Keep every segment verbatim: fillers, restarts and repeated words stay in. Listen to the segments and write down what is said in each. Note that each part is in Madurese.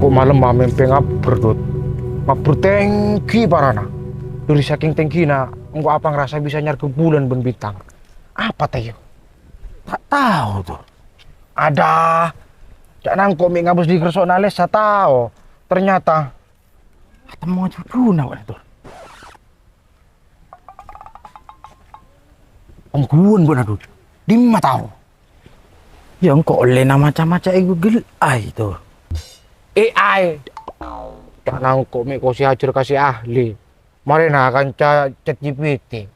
Malem mèmpè ngabbher, Dut. Ngabbher tèngghi parana. Dhâri sakèng tèngghina, engko' apa ngrasa bisa nyarghâ bulân bân bintang. Apa ta' iyâ? Ta' tao, Dur. Adâ, ca'na engko' mè' ngabâs dâri kerso'na Lesa tao. Ternyata atemmo jhudhuna, Dur. Ongghuwân bâ'na, Dut. Dimma tao? Iyâ, engko' ollèna maca-maca è Google AI, Dur. AI? Ca'na engko' mè' kosè ajhâr ka sè ahli. Marèna kanca ChatGPT.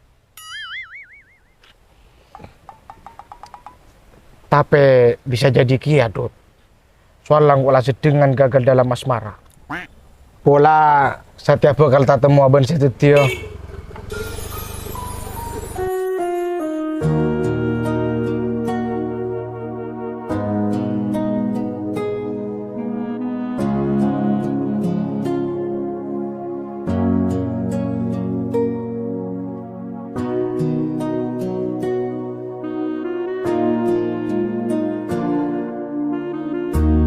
Tapè bisa jadi kèya, Dut. Soalla engko' la seddhângan gagal dalam asmara. Pola satèya bhâkal tatemmowa bân sè dhâddhiyâ.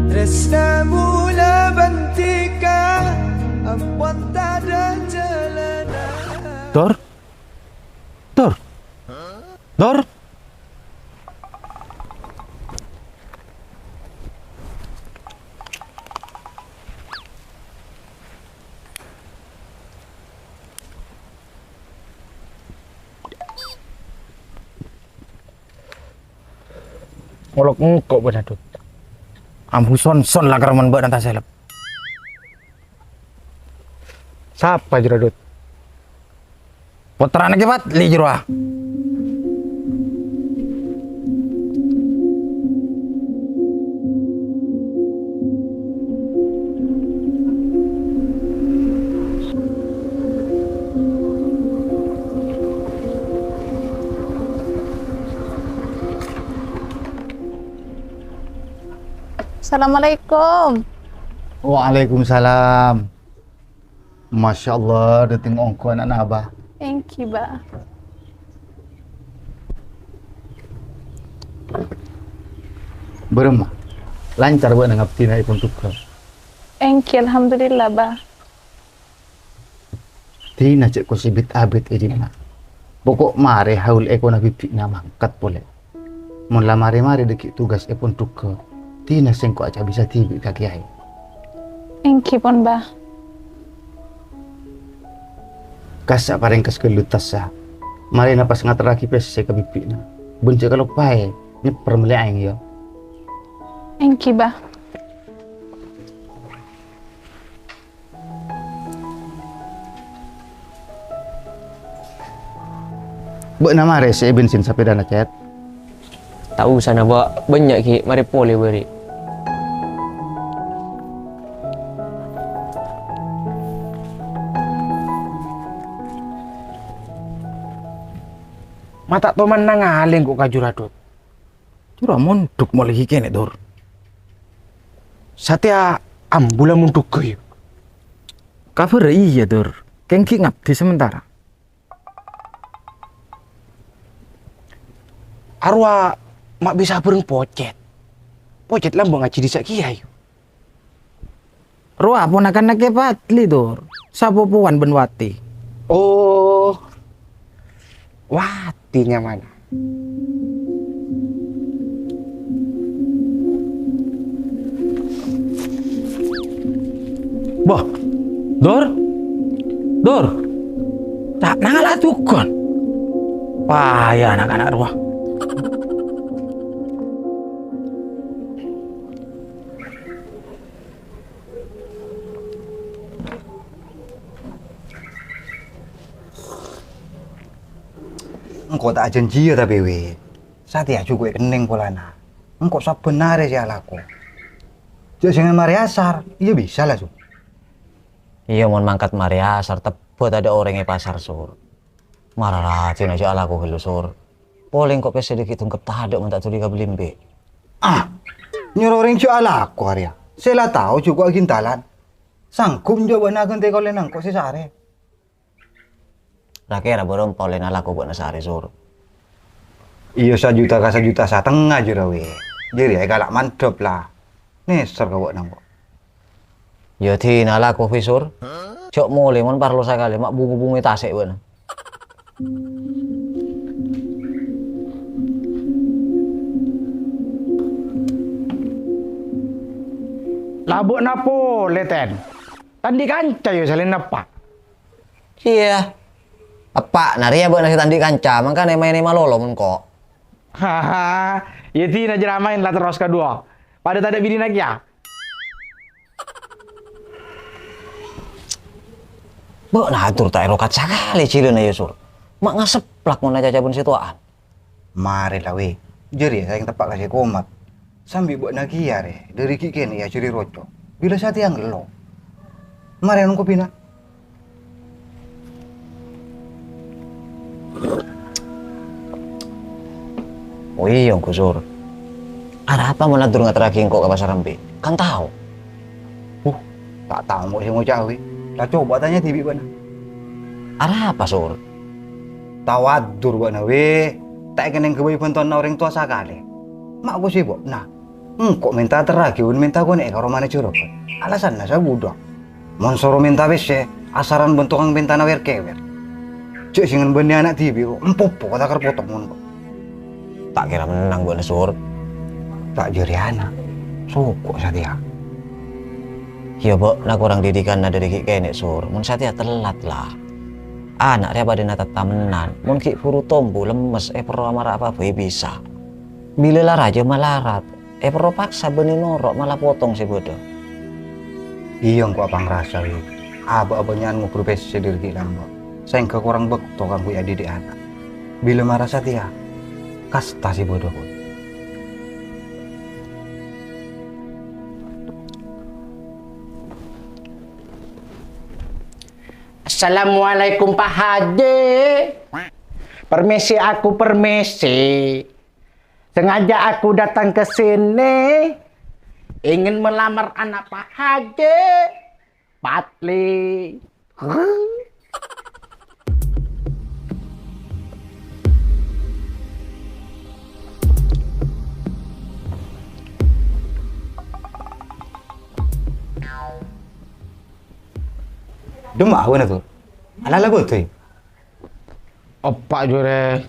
Tresna mula bhântika, ampon tadâ' jhâlânna. Dor? Dor? Dor? Ngolok engko' bâ'na, Dut. Ambu son-son la karman bâ'na taselep. Sapa jârèya, Dut? Pottrana Kè Fadli jârèya. Assalamualaikum. Waalaikumsalam. Masya Allah, dâteng ongghu ana'na Abah. Èngghi, Bah. Bârâmma? Lancar bâ'na ngabdhina è pondhugghâ? Èngghi, alhamdulillah, Bah. Dina cè' kosè bit-abit è dimma. Poko' marè haul èkona bibi'na mangkat polè. Mon la marè-marè dâggi' tugas è pondhugghâ, dina sèngko' acabisa dhibi' ka kèyaè. Èngghi pon, Bah. Kassa' parèng kas ghâllu tassa. Marèna pas ngaterraghi pèssè ka bibi'na. Bân jhâ' kaloppaè nyèpper mellè aèng, yâ. Èngghi, Bah. Bâ'na marè sè èbensin sapèdana, Cèt? Ta' usana, Bâ'. Bânnya' ghi', marè polè bâri'. Ma' ta' toman nangalèng ko' kaju radot. Juru mondhuk molaè kènè', Dur. Satèya ambu la mondhugghâ, yâ? Kabhârâ iyâ, Dur. Kèng ghi' ngabdhi samentara. Arowa ma' bisa bhâreng Pocèt. Pocèt lambâ' ngajhi dissa' kèya, yâ. Rowa ponakanna Kè Fadli, Dur. Sapopowan bân Wati. Oh. Wati nyamana. Bâh. Dur. Dur. Ta' nangala dugon. Wah, ya anak-anak rowa. Engko' ta' ajhânjhiyâ tapè, Wit. Satèya jhuko' èkennèng polana. Engko' sabbhân arè sè alako. Jhâ' sènga' marè asar, iyâ bisa la, Sur. Iyâ, mon mangkat marè asar, tebbhâ tadâ' orèng è pasar, Sur. Mara rajina jhâ' alako ghâllu, Sur. Polè engko' pèssè dâggi' dungkep tadâ' mon ta' dhuli ka belimbing. Ah, nyoro orèng jhâ' alako arèya. Sè la tao jhuko' agintalan. Sanggup jhâ' bâ'na aghântè kolèna engko' sè saarè. Ra-kèra bârâmpa ollèna alako bâ'na saarè, Sur? Iyâ, sajuta ka sajuta satengnga, jârèya, Wit. Jârèya èkala' mandhâp, la. Nèser ka bâ'na, engko'. Ya dinala, Profesor. Jhâ' molè mon parlo sakalè, ma' bhungo-bhungo è tasè' bâ'na. La bâ'na polè, Ten. Ta' andi' kanca, ya, salaènna eppa'. Iyâ. Eppa'na rèya bâ'na sè ta' andi' kanca, mangkana maènè malolo mon ko'. Haha, ya dinala jârèya maèn la terros kaduwâ. Padâ tadâ' binèna kèya. Bâ'na atur ta' èrokat sakalè jhilâna, ya, Sur. Ma' ngaseplak mon acaca bân sè towa'an. Marè la, Wi. Jârèya saèng teppa' ka sè komat. Sambi bâ'na kèya rè, dâri ghi' kènè' èajhâri roco. Bilâ satèya ngello. Marè nongko bina. Oh iyâ, engko', Sur. Arapa mon adur ngaterraghi engko' ka pasar embi'? Kan tao. Uh, ta' tao engko' sè ngoca', Wi. La coba tanya dhibi' bâ'na. Arapa, Sur? Tao adur bâ'na, Wi. Ta' èkennèng ghâbây bhântowanna orèng towa sakalè. Ma' engko' sibuk. Nah, engko' mènta aterraghi bân mènta konè'è ka romana jhârâbân. Alasanna sabudhâ. Mon soro mènta pèssè, asaran bân tokang pèntana wèr-kèwèr. Jhâ' sèngan bânnè ana' dhibi', empopo ka takar potong mon, Pak. Ta' kèra mennang bâ'na, Sur. Ta' jârèya ana'. Soko satèya. Iyâ, bâ'na korang didikanna dâri ghi' kènè', Sur. Mon satèya tellat, la. Ana' rèya padâna tatamennan. Mon ghi' buru tombu lemmes, èperro amara apa bhâi bisa. Bilâ la rajâ malarat, èperro paksa bânnè noro' mala potong sè bâdâ. Iyâ, engko' apangrasa, Wi. Abâ' abânnya'an ngobrol pèssè dâri ghi' lambâ'. Saèngghâ korang bâkto kaangghuy adidik ana'. Bilâ mara satèya, kasta sè bâdâ, Bun. Assalamualaikum, Pak Haji. Permisi, aku permisi. Sengaja aku datang ke sini ingin melamar anak Pak Haji Patli. Dâmma'a bâ'na, Tur? Alala bâdâ, yâ? Eppa' jârèya.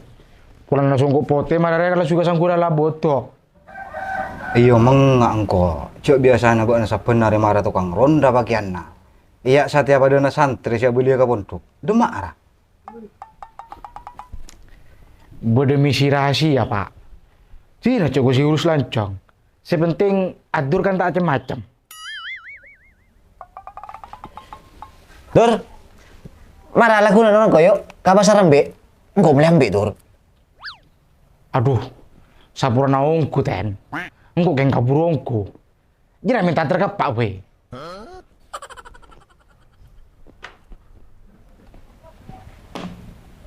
Polana songko' potè marè la suka sanggurâ la bâdâ. Iyâ, mengnga' engko'. Jhâ' biyasana bâ'na sabbhân arè mara tokang ronda pakèyanna. Iyâ, satèya padâna santrè sè abâliyâ ka pondhuk. Dâmma'a, ra? Bâdâ misi rahasia, Pak. Dina jhâ' ghu sè urus lanjhâng. Sè penting, adur kan ta' cem-macem. Dur, mara lagghuna noro' engko' yu', ka pasar embi'. Engko' mellè embi', Dur. Adhu, saporana ongghu, Ten. Engko' kèng kabhuru ongghu. Jârèya mènta terkeppa' bhâi.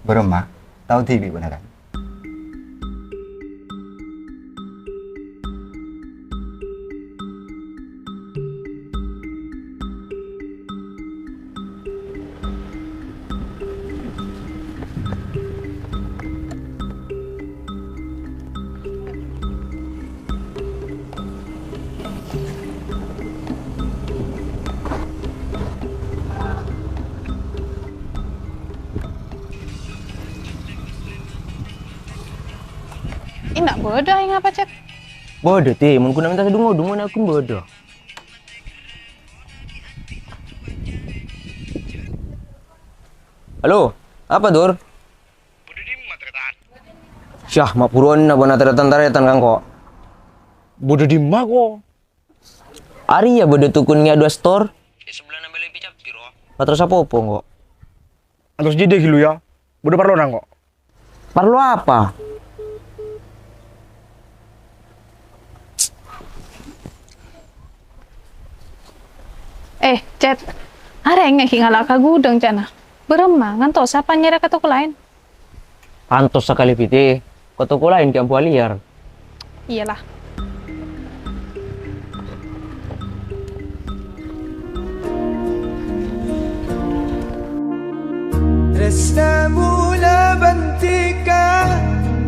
Bârâmma, tao dhibi' bâ'na, kan? Enna' bâdâ aèng apa, Cep? Bâdâ, Ti. Mon ghuna mènta sè dhungo-dhungo, enna' ghun bâdâ. Halo, apa, Dur? Bâdâ dimma, Tarètan? Syah, ma' buruwânna bâ'na tarètan-tarètan, Kangko. Bâdâ dimma, ko? Arèya bâdâ tokon ngèya duwâ stor. È sabellâna bâlâi picap piro? Patro sapopo, Ngko. Antos jidhâ ghâllu, yâ. Bâdâ parlona, Ngko. Parlo apa? Eh, Cet. Arèngnga ghi' ngala' ka ghudhâng, ca'na. Bârâmma, ngantos apa nyèrè ka toko laèn? Kantos sakalè bhidhi, ka toko laèn ghi' ambu alèyar. Iyalah. Trèsna bulâ bân dhika,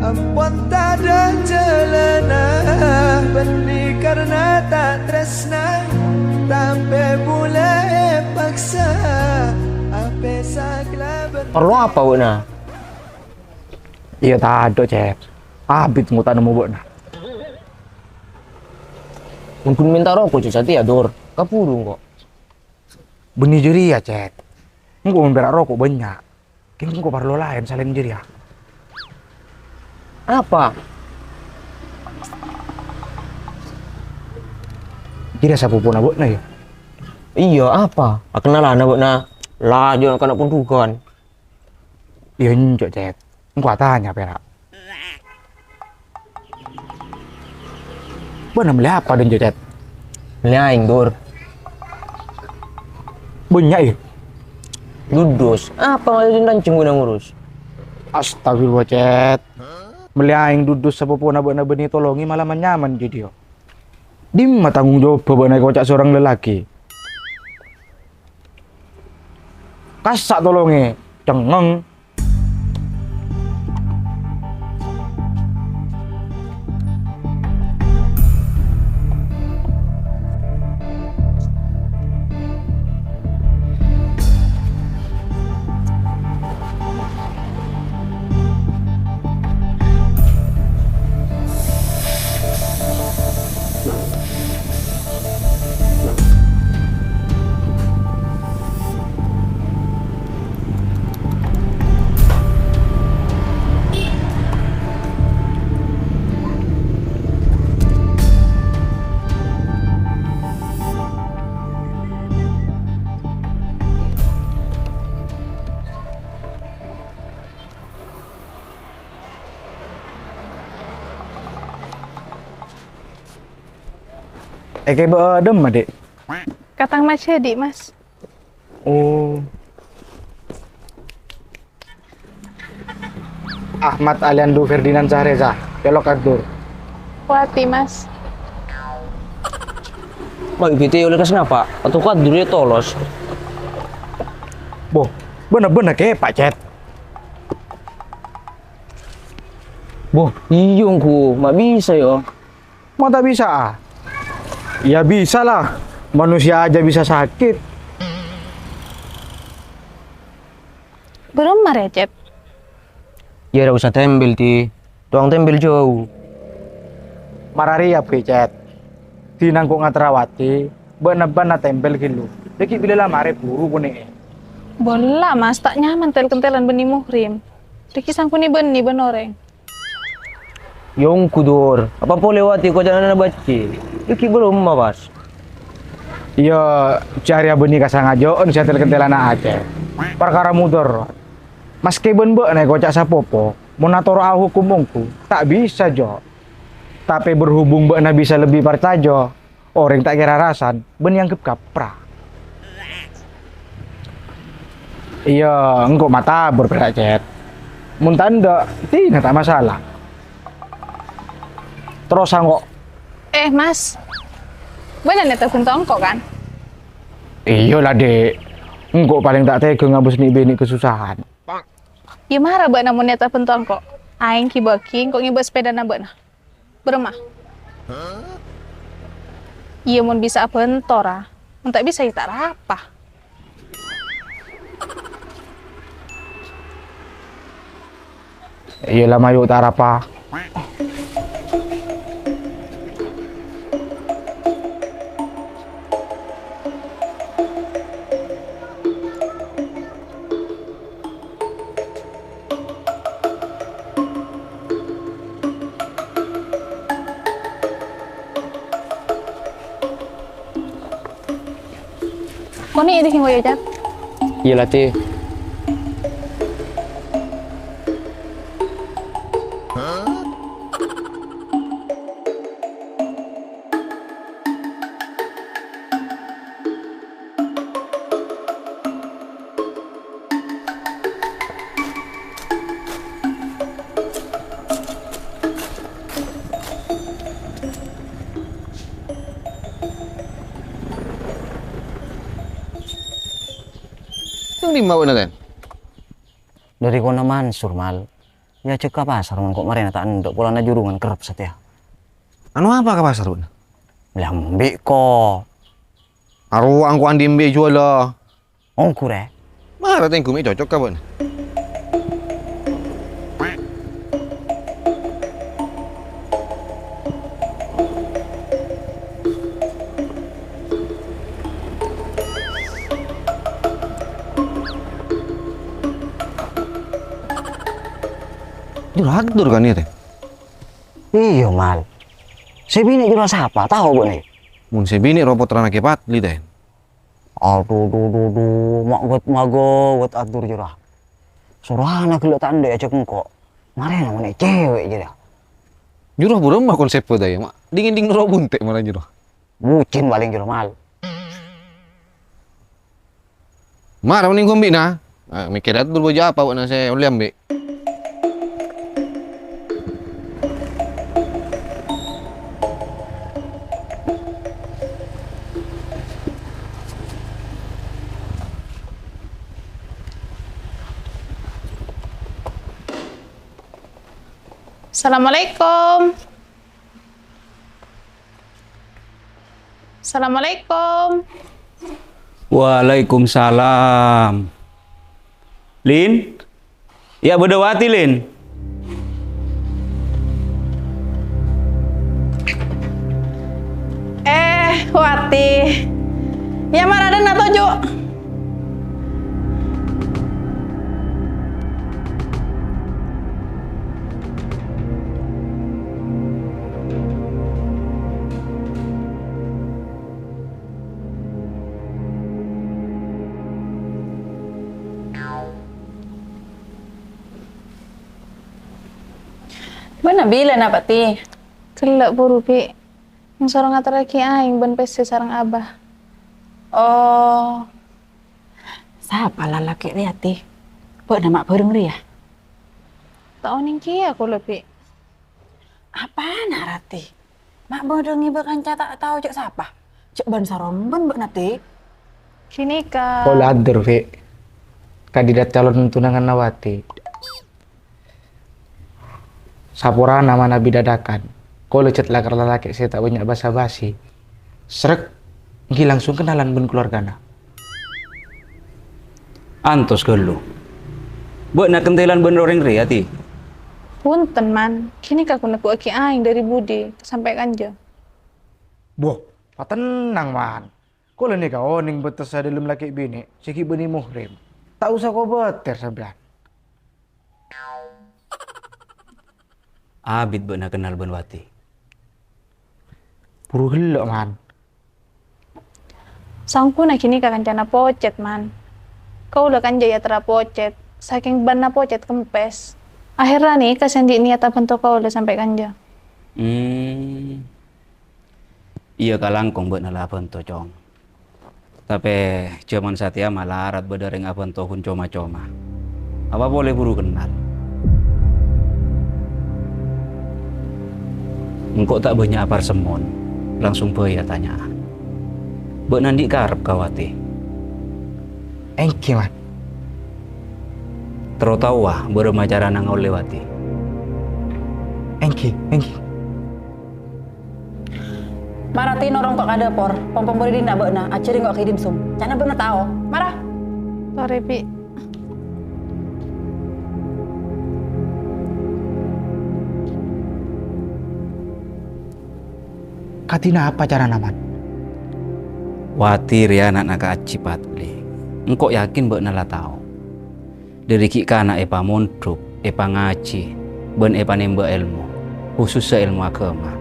ampon tadâ' jhâlânna, bânnè karna ta' trèsna, tapè bulâ Parlo apa bâ'na? Iyâ, tadâ', Cèt. Abit engko' ta' nemmo bâ'na. Mon ghun mènta roko' jâ satèya, Dur. Kabhuru engko'. Bânnè jârèya, Cèt. Engko' mon pèra' roko' bânnya'. Kèng engko' parlo laèn salaèn jârèya. Apa? Jârèya sapopona bâ'na, yâ? Iyâ, apa? Akennalana bâ'na. La, jâ' kana' pondugan. Iyâ, enjâ', Cèt. Engko' atanya, pèra'. Bâ'na mellè apa, dâ' enjâ', Cèt? Mellè aèng, Dur. Bânnya', yâ? Dudus. Apa maksudnya rancèng guna ngurus? Astagfirullah, Cèt. Mellè aèng dudus sapopona bâ'na bânnè tolongè malaman nyaman jâ dhiyâ. Dimma tanggung jawab bâ'na èkoca' seorang lelaki? Kassa' tolongè, cengngeng. Èkèbâ dâmma, Dhi'? Ka tang majhâdi', Mas. Oh. Ahmad Aliando Ferdinand Sahreza, Pèlok Abdur. Wati, Mas. Mai bhitè oleh kasnapa? Atau Abdur yâ tolos. Boh, bâna-bâna kèpa, Cèt. Boh, iyâ ongghu, ma' bisa, yâ. Ma' ta' bisa, ah? Ya bisa lah, manusia aja bisa sakit. Bârâmma rèya, Cèt? Ya, ra' osa tèmbel, Di. Toang tèmbel jâu. Mara rèya bhâi, Cèt. Dina engko' ngaterra Wati, bâ'na bân atèmbel ghâllu. Dhâggi' bilâ la marè buru konè'è. Bolla, Mas, ta' nyaman tèl-kentèlan bânnè muhrim. Dhâggi' sangkonè bânnè bân orèng. Yâ ongghu, Dur. Apa polè Wati koca'na bâccè? Dhâggi' bârâmma, pas. Iyâ, jârèya bânnè kasangajâ'ân sè tèl-kentèlana Aceh. Parkara mudhâr. Maskè bân bâ'na èkoca' sapopo, mon atoro'a hokom ongghu, ta' bisa, Jo. Tapè berhubung bâ'na bisa lebbi parcajâ, orèng ta' kèra rasan bân èangghep kapra. Iyâ, engko' matabur pèra', Cèt. Mon ta' endâ', dina ta' masalah. Terros engko'. Eh, Mas. Bâ'na nèta bhânto engko', kan? Iyâ la, Dhi'. Engko' palèng ta' tegghâ ngabâs nè'-binè' kasosahan. Iyâ mara bâ'na mon nèta bhânto engko'. Aèng ghi-bâghi engko' ngèbâ sepèdana bâ'na. Bârâmma? Iyâ, mon bisa abhânto, ra. Mon ta' bisa, yâ ta' arapa. Iyâ la, mayu ta' arapa. Konè' è dhinna' engko' yâ, Cèt. Iyâ, Lati. Tang dimma bâ'na, Ten? Dâri kona Mansur, Mal. Nyajhâk ka pasar, mon ko' marèna ta' endâ', polana jurungan kerrep satèya. Anu apa ka pasar, bâ'na? Lah, embi' ko. Arowa engko' andi' embi' juwâlâ. Ongghu, rè. Mara tèngghu mè' cocok ka bâ'na. Juru Abdur kan, iyâ, Tè? Iyâ, Mal. Sè binè' juru sapa? Tao bâ'na? Mon sè binè' rowa pottrana Kè Padli, Tè. Adhu, dhu, dhu, dhu, ma' ghât-maghâwât Abdur juru. Sorowanna ghellâ' ta' endâ' ajhâk engko'. Marèna mon è cèwèk jârèya. Juru bârâmma konsèp bâdâ, yâ, ma'? Dingin-dingin rowa bunte' mara juru. Bucin palèng juru, Mal. Mara mending gombi na. Ah, mèkkèrè atur bâjâ apa bâ'na sè ollè ambi'. Assalamualaikum. Assalamualaikum. Waalaikumsalam. Lin? Yâ, bâdâ Wati, Lin. Eh, Wati. Yâ, mara dâ' enna' toju'. Bâ'na bilâna, Pati? Ghellâ' buru, Bi'. Èngsoro ngaterraghi aèng bân pèssè sareng Abah. Oh. Sapa lalakè' rèya, Ti? Bâ'na ma' bhâreng rèya? Ta' onèng kèya kaulâ, Bi'. Apana, Rati? Ma' bâdâ ngibâ kanca ta' tao jâ' sapa? Jâ' bân-saromban bâ'na, Ti? Ghânèka. Kaulâ adur, Bi'. Kandidat calon tunanganna Wati. Saporana manabi dadakan, kaulâ jhât lakar lalakè' sè ta' bânnya' basa-basi. Srek, èngghi langsung kennalan bân kalowargana. Antos ghâllu. Bâ'na kentelan bân orèng rèya, Ti? Bhunten, Man. Ghânèka kaulâ nebbhuwâghi aèng dâri budi sampè' kanja. Boh, patennang, Man. Kaulâ nèka onèng bâtessa dâlem lakè' binè' sè ghi' bânnè muhrim. Ta' osa kobâtèr sampèyan. Abit bâ'na kennal bân Wati? Buru ghellâ', Man. Sangghuna ghânèka kancana pocèt, Man. Kaulâ kanja èyaterra pocèt, sakèng bânna pocèt kempès. Aherra nèka sè andi' niyat abhânto kaulâ sampè' kanja. Hmm. Iyâ, kalangkong bâ'na la abhânto, Cong. Tapè jhâman satèya malarat bâdâ rèng abhânto ghun coma-coma. Apa polè buru kennal. Engko' ta' bânnya' aparsemmon, langsung bhâi atanya'a. Bâ'na andi' karep ka Wati? Èngghi, Man. Terro taowa bârâmma carana ngaollè Wati? Èngghi, èngghi. Mara Tino rongko' ka dâpor, pong-pong bâri' dinna' bâ'na, ajhâri engko' ka dimsum. Ca'na bâ'na tao. Mara. Torè, Bi'. Kadhi napa carana, Man? Wati rèya ana'na Ka' Ajji Padli. Engko' yakin bâ'na la tao. Dâri ghi' kana' èpamondhuk, èpangajhi, bân èpanèmba èlmo, khusussa èlmo aghâma.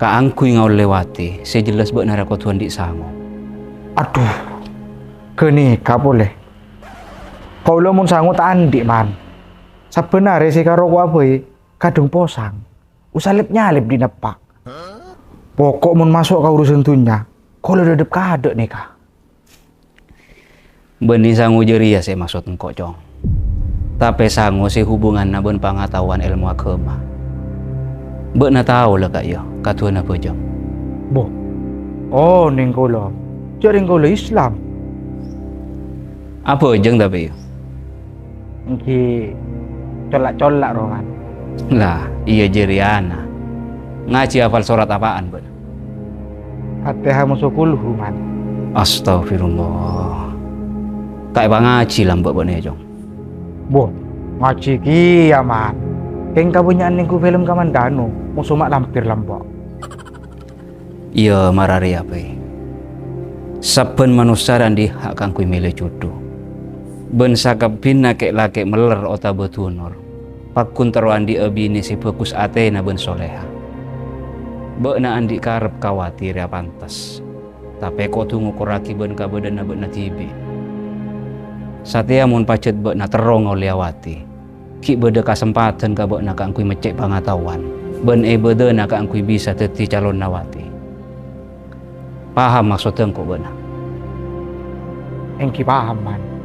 Kaangghuy ngaollè Wati, sè jhellas bâ'na ra kodhu andi' sango. Adhu, ghânèka polè. Kaulâ mon sango ta' andi', Man. Sabbhân arè sè karoko'a bhâi, kadhung posang. Osa lep-nyalep dhin eppa'. Poko' mon maso' ka urusan dhunnya, kaulâ dhâdhâp kaadâ' nèka. Bânnè sango jârèya sè èmaksod engko', Cong. Tapè sango sè hubunganna bân pangataowan èlmo aghâma. Bâ'na tao la, Ka', iyâ, kadhuwâna abhâjâng? Boh, onèng kaulâ. Jâ' rèng kaulâ Islam. Abhâjâng tapè, iyâ? Èngghi colla'-colla', rowa, Man. Lah, iyâ jârèyana. Ngajhi hafal sorat apa'an bâ'na? Fatihah moso kulhu, Man. Astagfirullah. Ta' èpangajhi lambâ' bâ'na, yâ, Cong? Boh, ngajhi kèya, Man. Kèng kabânnya'an nèngghu film Kamandanu, moso ma' lampèr lambâ'. Iyâ, mara rèya bhâi. Sabbhân manossa rè andi' hak kaangghuy mèlè judhu. Bân sakabbhinna kè'-lakè' mèller otabâ dunor, Paggun terro andhi'a binè sè bhâghus atèna bân soleha. Bâ'na andhi' karep ka Wati rèya pantes, tapè kodhu ngokorraghi bân kabâdâ'ânna bâ'na dhibi'. Satèya mon pajhât bâ'na terro ngolèya Wati, ghi' bâdâ kasempadhân ka bâ'na kaangghuy meccè' pangataowan bân èbâdâna kaangghuy bisa dhâddhi calonna Wati. Paham maksodda engko' bâ'na? Èngghi paham, Man.